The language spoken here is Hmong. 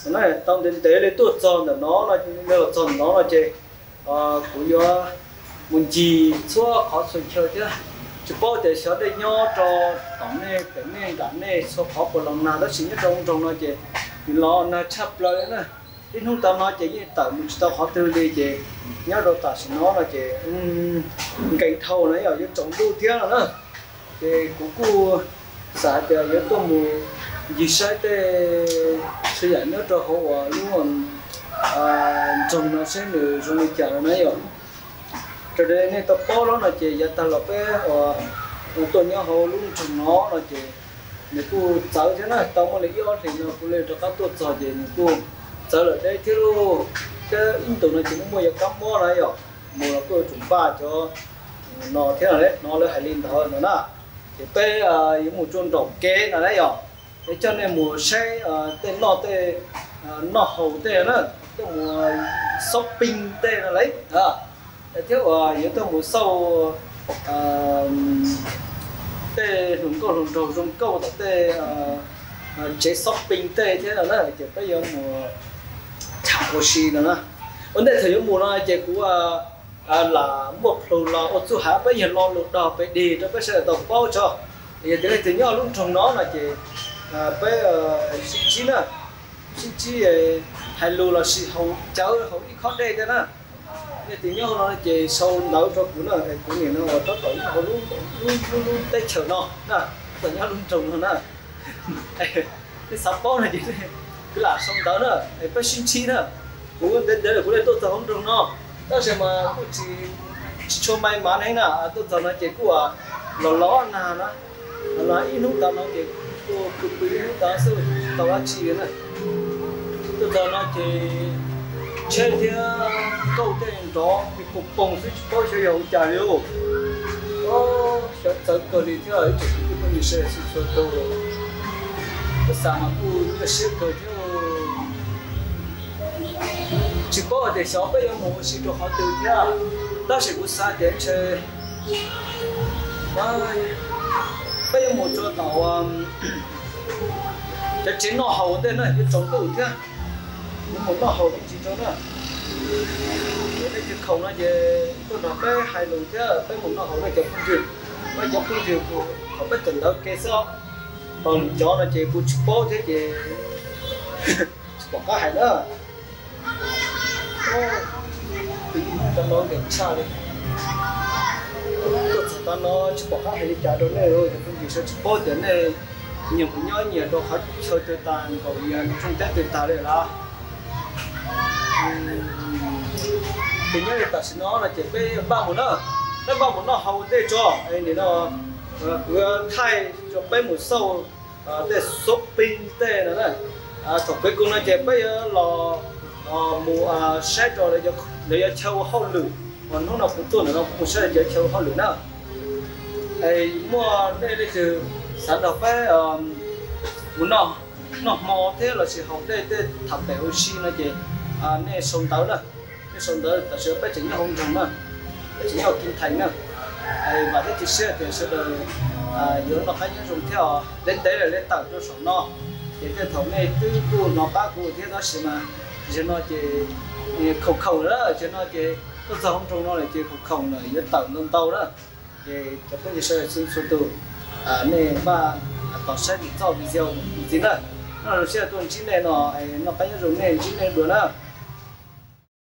Tau ntev ntev li tuaj txog ntawm no no, los txog ntawm no no ces kuv yuav mus ncig txhua qhov txhua chaw thiab. Tsis paub tias xyov nej nyob rau tom nej pem nej nram nej txhua qhov puas los nag, tab sis nyob rau nroog no ces nws los nag tshaj plaws na. Ib hnub tau no ces yeej tawm mus tsis tau qhov twg li ces nyob rau tam sim no no ces nkees dhau na yom, yuav tsaus ntuj thiab no na. Ces kuv kuj xav hais tias yuav tuaj mus ncig saib tej txhua yam nyob rau hauv uas lub nroog no seb nws zoo li cas no na yom. Raws li nej tau paub los no ces yav tag los peb uas tuaj nyob hauv lub nroog no no ces nws kuj txawv thiab na, tau muaj li ib ob hlis no kuv li rov qab tuaj txog ces nws kuj txawv lawm deb thiab lauj. Thiab ib ntus no ces muaj muaj yav kab mob na yom, mus los kuj yuav tsum npaj cov no thiab no, lawv hais li ntawd no na. Ces peb yuav mus rau nraum kev no na yom, es coj nej mus saib tej noj tej noj haus tej na, tuaj mus shopping tej no lauj, thiab uas yuav tuaj mus xauj tej hluas nkauj hluas nraug zoo nkauj tom tej tsev shopping tej thiab no na, ces peb yuav mus tham ua si no na. Ua ntej thaum yuav mus no ces kuv lam muaj plhus los ua txuj hav peb yawg lo lus dog pes dig rau peb sawv daws tau paub tso. Yog tias leej twg nyob lub nroog no no ces peb sib ntsib na, sib ntsib hais lus los sis haus cawv haus ib khob dej thiab na. Nej twg nyob hauv no ces sau ntawv rau kuv na, kuv nim no uas tab tom nyob hauv lub, lub teb chaws no na, tab tom nyob lub nroog no na. Nej xav paub no ces kuv lam sau ntawv na, peb sib ntsib na. Kuv ntev ntev lawm kuv li tuaj txog hauv nroog no, tab sis mas kuj tsis, tsis tshua may maiv heev na, tuaj txog no ces kuj los los nag na, los ib hnub tas no ces kuj pw pw ib hnub tas xwb tau dab tsi li na. Tuaj txog no ces tsheb thiab nkauj tej nrov pis poog poog xwb tsis paub xyov yog ua cas li. Xyov txawv kawg li thiab ib tsoom kwv tij phooj ywg sawv daws txhua tus, kuv xav mas kuj nyuaj siab kawg thiab. Tsis paub hais tias xyov peb yuav mus ua si rau qhov twg thiab, tab sis kuv xav tias ntshe peb yuav mus rau tom cov tsev noj haus ntej na, yuav tsaus ntuj thiab, yuav mus noj haus me ntsis rau na. Ces nej cov khoom no ces tuaj nrog peb hais lus thiab peb mus noj haus na cov phooj ywg. Peb cov phooj ywg thaum peb tawm ntawv ke xwb, ho lwm cov no ces kuv tsis paub thiab ces tsis pom qab hais na. Tus ib hnub rov los nkees tshaj li. Tuaj txog tav no tsis pom qab hais li cas rau nej, cov phooj ywg sawv tsis paub tias nej nyias mus nyob nyias rau qhov chaw twg tas nkaus, nyias rooj teb twg tas li lawm. Ces nyob li tam sim no no ces peb npaj mus na, peb npaj mus noj haus ntej tso. Nim no kuv thaij rau peb mus xauj tej shopping tej no na. Thaum kev koos no ces peb yuav los mus saib rau lawv yuav chaw ua hauj lwm, uas hnub no kuv tuaj ntawm no kuv mus saib lawv yuav chaw ua hauj lwm na. Muaj nej leej twg xav nrog peb mus noj hmo thiab los sis haus dej tej tham pem ua si no ces nej sau ntawv na, nej sau ntawv tam sim no peb tseem nyob hauv nroog na, peb tseem nyob hauv Kim Theem na. Vam thiab cia siab tias sawv daws yuav noj qab nyob zoo thiab os. Ntev ntev lawm li tawm rau saum no, ces tej thaum nej twb kuj hnov qab kuv thiab tab sis mas zaum no ces khoom khoom lawm, zaum no ces tuaj txog hauv nroog no lawm ces khoom khoom lawm yuav tawm ntau ntau na. Ces cov phooj ywg sawv daws txhua tus, nej npaj tos saib kuv txoj video ntxiv na. Noj zoo siab tuaj ntsib nej no, noj qab nyob zoo nej ntsib nej dua na.